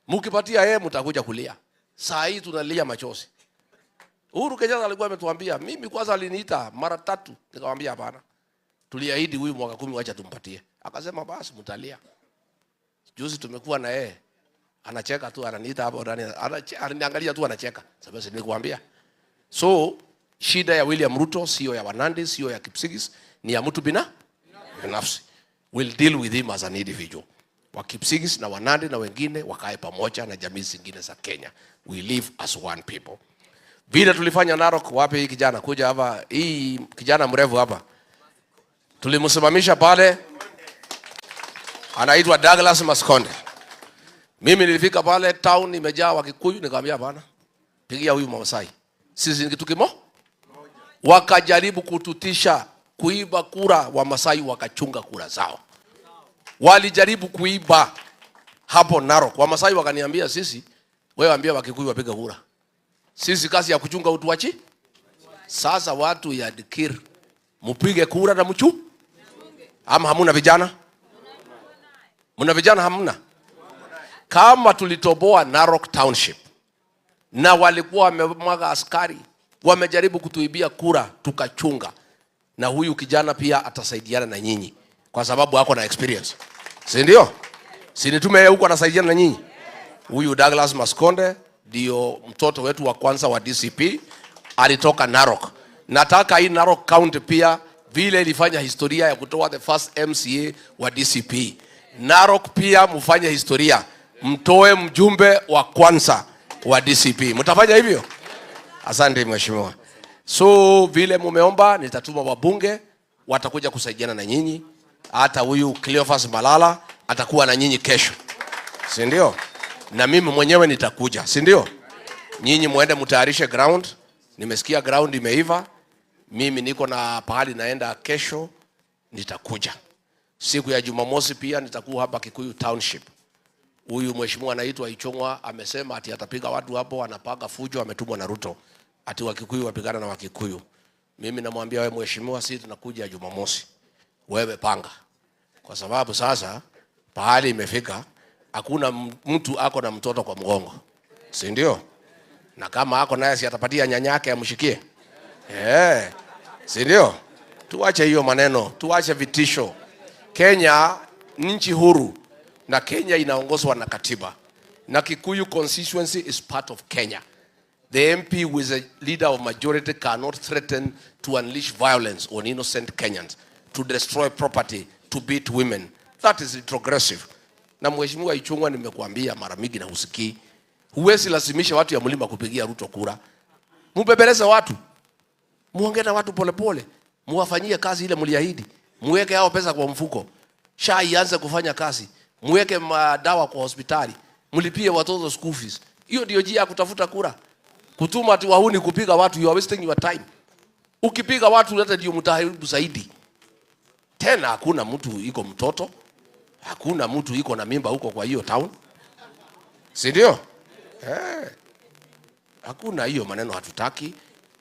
Mkipatia yeye mtakuja kulia. Saa hii tunalia machozi. Uhuru Kenyatta alikuwa ametuambia, mimi kwanza aliniita mara tatu, nikamwambia hapana. Tuliahidi huyu mwaka 10, wacha tumpatie. Akasema basi mtalia. Juzi tumekuwa na yeye. Anacheka tu, ananiita hapo ndani, ananiangalia tu anacheka. Sababu si nilikuambia. So shida ya William Ruto sio ya Wanandi, sio ya Kipsigis, ni ya mtu binafsi. We'll deal with him as an individual. Wa Kipsigis na Wanandi na wengine wakae pamoja na jamii zingine za Kenya. We live as one people. Vile tulifanya Narok, wapi hii kijana kuja hapa, hii kijana mrefu hapa. Tulimsimamisha pale, anaitwa Douglas Maskonde. Mimi nilifika pale town imejaa Wakikuyu, nikamwambia hapana, pigia huyu Masai. Sisi ni kitu kimoja. Wakajaribu kututisha kuiba kura, wa Masai wakachunga kura zao. Walijaribu kuiba hapo Narok. Wamasai wakaniambia sisi, wewe ambia Wakikuyu wapige kura. Sisi kazi ya kuchunga utuachi. Sasa watu ya Dikir mupige kura na mchu? Ama hamuna vijana? Muna vijana hamuna? Kama tulitoboa Narok Township na walikuwa wamemwaga askari, wamejaribu kutuibia kura, tukachunga. Na huyu kijana pia atasaidiana na nyinyi kwa sababu ako na experience, si ndio? Si nitume yeye huko anasaidiana na nyinyi? Huyu Douglas Maskonde ndio mtoto wetu wa kwanza wa DCP, alitoka Narok. Nataka hii Narok County pia vile ilifanya historia ya kutoa the first MCA wa DCP. Narok pia mfanye historia, mtoe mjumbe wa kwanza wa DCP. Mtafanya hivyo? Asante mheshimiwa. So vile mumeomba, nitatuma wabunge watakuja kusaidiana na nyinyi. Hata huyu Cleophas Malala atakuwa na nyinyi kesho, si ndio? Na mimi mwenyewe nitakuja, si ndio? Nyinyi muende mtayarishe ground. Nimesikia ground imeiva. Mimi niko na pahali naenda kesho, nitakuja. Siku ya Jumamosi pia nitakuwa hapa Kikuyu Township. Huyu mheshimiwa anaitwa Ichung'wa amesema ati atapiga watu hapo, anapanga fujo, ametumwa na Ruto ati Wakikuyu wapigana na Wakikuyu. Mimi namwambia wewe mheshimiwa, sisi tunakuja Jumamosi, wewe panga, kwa sababu sasa pahali imefika, hakuna mtu ako na mtoto kwa mgongo, si ndio? Na kama ako naye si atapatia nyanyake amshikie, si ndio? Tuache hiyo maneno, tuache vitisho. Kenya nchi huru na Kenya inaongozwa na katiba, na Kikuyu constituency is part of Kenya. The MP who is a leader of majority cannot threaten to unleash violence on innocent Kenyans, to destroy property, to beat women. That is retrogressive. Na Mheshimiwa Ichung'wa, nimekuambia mara mingi na husikii. Huwezi lazimisha watu ya mlima kupigia Ruto kura. Mubembeleze watu. Muongee na watu polepole. Muwafanyie kazi ile mliahidi. Muweke hao pesa kwa mfuko. SHA ianze kufanya kazi. Muweke madawa kwa hospitali. Mlipie watoto school fees. Hiyo ndio njia ya kutafuta kura. Kutuma ati wahuni kupiga watu, you are wasting your time. Ukipiga watu hata ndio mtaharibu zaidi. Tena hakuna mtu iko mtoto, hakuna mtu iko na mimba huko kwa hiyo town, si ndio? Eh, hakuna hiyo maneno, hatutaki,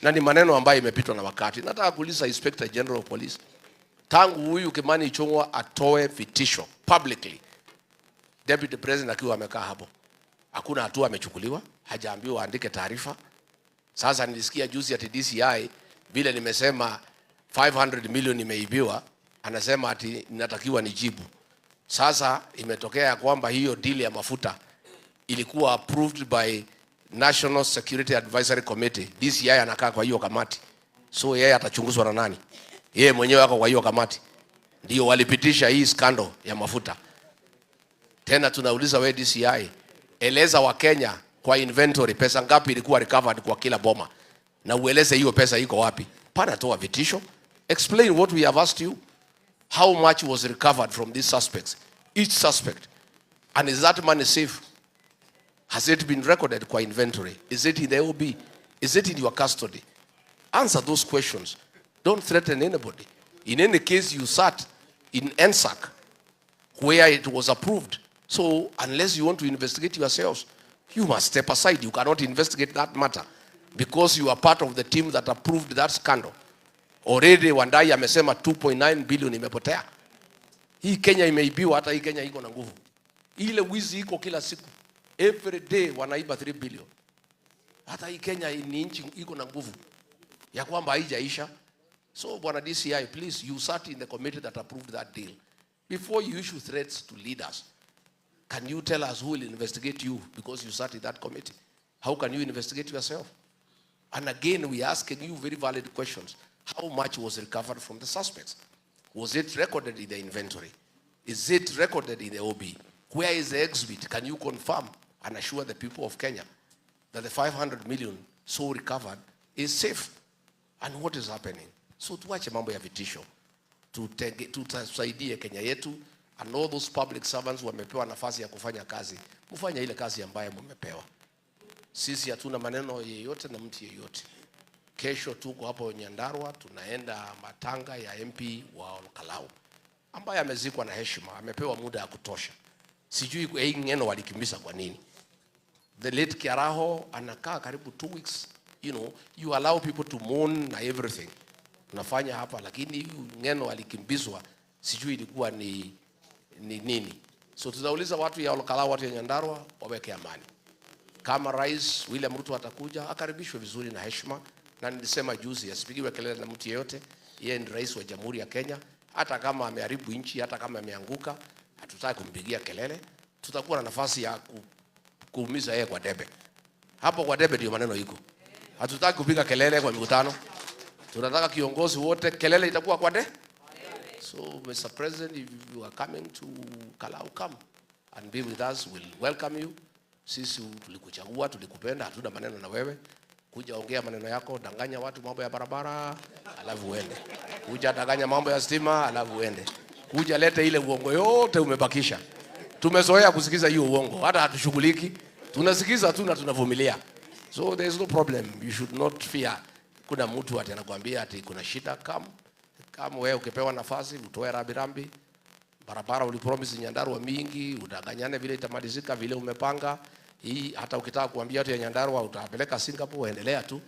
na ni maneno ambayo imepitwa na wakati. Nataka kuuliza Inspector General of Police, tangu huyu Kimani Ichung'wa atoe vitisho publicly, Deputy President akiwa amekaa hapo, hakuna hatua amechukuliwa, hajaambiwa aandike taarifa. Sasa nilisikia juzi ati DCI vile nimesema 500 million imeibiwa, anasema ati natakiwa nijibu. Sasa imetokea ya kwamba hiyo deal ya mafuta ilikuwa approved by National Security Advisory Committee. DCI anakaa kwa hiyo kamati, so yeye atachunguzwa na nani? Yeye mwenyewe ako kwa hiyo kamati, ndio walipitisha hii scandal ya mafuta. Tena tunauliza we DCI, eleza Wakenya kwa inventory pesa ngapi ilikuwa recovered kwa kila boma, na ueleze hiyo pesa iko wapi. Hapana toa vitisho. Explain what we have asked you. How much was recovered from these suspects? Each suspect. And is that money safe? Has it been recorded kwa inventory? Is it in the OB? Is it in your custody? Answer those questions. Don't threaten anybody. In any case, you sat in NSAC where it was approved. So unless you want to investigate yourselves, you must step aside. You cannot investigate that matter because you are part of the team that approved that scandal. Already Wandayi amesema 2.9 billion imepotea. Hii Kenya imeibiwa, hata hii Kenya iko na nguvu. Ile wizi iko kila siku. Every day wanaiba 3 billion. Hata hii Kenya ni nchi iko na nguvu ya kwamba haijaisha. So bwana DCI, please, you sat in the committee that approved that deal. Before you issue threats to leaders, can you tell us who will investigate you because you sat in that committee? How can you investigate yourself? And again, we are asking you very valid questions. How much was recovered from the suspects? Was it recorded in the inventory? Is it recorded in the OB? Where is the exhibit? Can you confirm and assure the people of Kenya that the 500 million so recovered is safe? And what is happening? So tuache mambo ya vitisho. Tutasaidie Kenya yetu, and all those public servants wamepewa nafasi ya kufanya kazi, mfanye ile kazi ambayo mmepewa. Sisi hatuna maneno yeyote na mtu yeyote. Kesho tuko hapo Nyandarua, tunaenda matanga ya MP wa Olkalou ambaye amezikwa na heshima, amepewa muda ya kutosha. Sijui hii ngeno walikimbiza kwa nini. The late Kiaraho anakaa karibu 2 weeks. You allow people to mourn na everything unafanya hapa, lakini huyu ngeno alikimbizwa, sijui ilikuwa ni nini. So tutauliza watu ya Olkalou, watu ya Nyandarua waweke amani. Kama Rais William Ruto atakuja, akaribishwe vizuri na heshima, na nilisema juzi asipigiwe kelele na mtu yeyote. Yeye ni rais wa Jamhuri ya Kenya, hata kama ameharibu nchi, hata kama ameanguka, hatutaki kumpigia kelele. Tutakuwa na nafasi ya kuumiza yeye kwa debe. Hapo kwa debe ndio maneno iko. Hatutaki kupiga kelele kwa mikutano. Tunataka kiongozi wote, kelele itakuwa kwa de. So Mr. President, if you are coming to Kalau, come and be with us. We'll welcome you. Sisi tulikuchagua, tulikupenda, hatuna maneno na wewe. Kuja ongea maneno yako, danganya watu mambo ya barabara, alafu uende. Kuja danganya mambo ya stima, alafu uende. Kuja lete ile uongo yote umebakisha. Tumezoea kusikiza hiyo uongo, hata hatushughuliki. Tunasikiza tu na tunavumilia. So there is no problem. You should not fear. Kuna mtu ati anakuambia ati kuna shida. Come. Kama wewe ukipewa nafasi utoe rambirambi. Barabara ulipromise Nyandarua mingi, udanganyane vile itamalizika vile umepanga. Hii hata ukitaka kuambia watu ya Nyandarua utapeleka Singapore, endelea tu.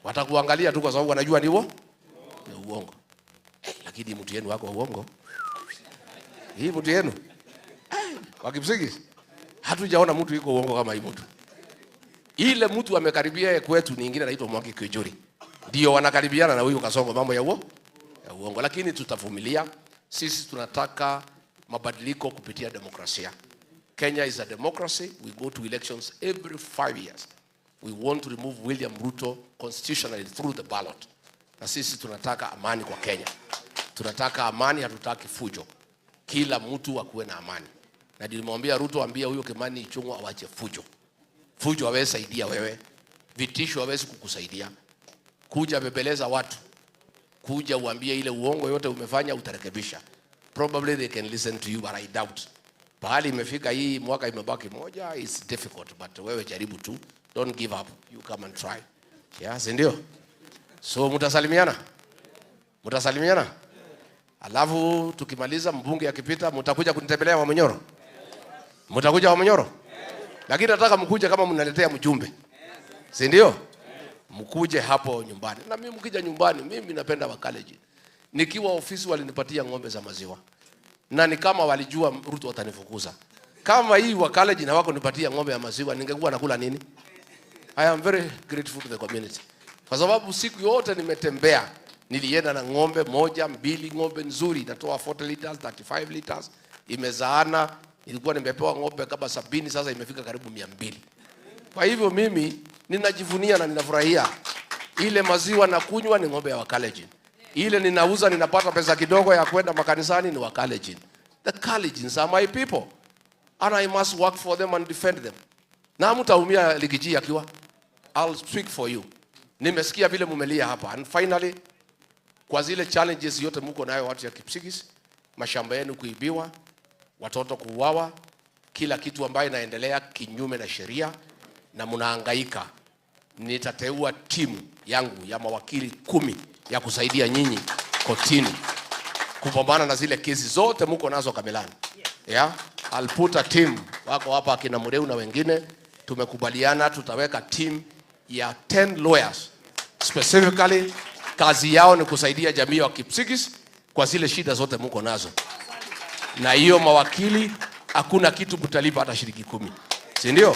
Watakuangalia tu kwa sababu wanajua ni uongo. Lakini mtu yenu wako uongo. Hii mtu yenu. Wakipsigis. Hatujaona mtu yuko uongo kama hii mtu. Ile mtu amekaribia kwetu ni ingine anaitwa Mwangi Kiunjuri. Ndio wanakaribiana na huyu Kasongo mambo ya uongo, lakini tutavumilia. Sisi tunataka mabadiliko kupitia demokrasia. Kenya is a democracy. We go to elections every 5 years. We want to remove William Ruto constitutionally through the ballot. Na sisi tunataka amani kwa Kenya. Tunataka amani, hatutaki fujo. Kila mtu akuwe na amani. Na nilimwambia Ruto, ambia huyo Kimani Ichung'wah awache fujo. Fujo hawezi saidia wewe, vitisho hawezi kukusaidia. Kuja bembeleza watu, kuja uambie ile uongo yote umefanya utarekebisha. Probably they can listen to you, but I doubt. Pahali imefika hii mwaka imebaki moja, it's difficult, but wewe jaribu tu, don't give up, you come and try. Yeah, si ndio? So mtasalimiana, mtasalimiana, alafu tukimaliza mbunge akipita, mtakuja kunitembelea Wamunyoro, mtakuja Wamunyoro, lakini nataka mkuje kama mnaletea mjumbe, si ndio? Mkuje hapo nyumbani. Na mimi mkija nyumbani, mimi napenda Wakalenjin. Nikiwa ofisi walinipatia ng'ombe za maziwa, na ni kama walijua Ruto watanifukuza. Kama hii Wakalenjin hawakunipatia ng'ombe ya maziwa, ningekuwa nakula nini? I am very grateful to the community, kwa sababu siku yote nimetembea, nilienda na ng'ombe moja mbili, ng'ombe nzuri inatoa 40 liters, 35 liters, imezaana. Nilikuwa nimepewa ng'ombe kama 70, sasa imefika karibu 200. Kwa hivyo mimi ninajivunia na ninafurahia ile maziwa na kunywa ni ng'ombe ya Wakalenjin. Ile ninauza ninapata pesa kidogo ya kwenda makanisani ni Wakalenjin. The Kalenjins are my people and I must work for them and defend them. Na mtaumia Riggy G akiwa. I'll speak for you. Nimesikia vile mumelia hapa, and finally, kwa zile challenges yote muko nayo watu ya Kipsigis, mashamba yenu kuibiwa, watoto kuuawa, kila kitu ambayo inaendelea kinyume na sheria na mnahangaika, nitateua timu yangu ya mawakili 10 ya kusaidia nyinyi kotini kupambana na zile kesi zote muko nazo Kamilani. Yeah? I'll put a team, wako hapa akina Mureu na wengine, tumekubaliana tutaweka team ya 10 lawyers specifically, kazi yao ni kusaidia jamii ya Kipsigis kwa zile shida zote muko nazo, na hiyo mawakili hakuna kitu mtalipa hata shilingi 10, si ndio?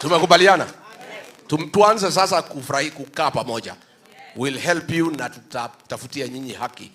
Tumekubaliana? Tuanze sasa kufurahi kukaa pamoja. We'll help you na tutatafutia nyinyi haki.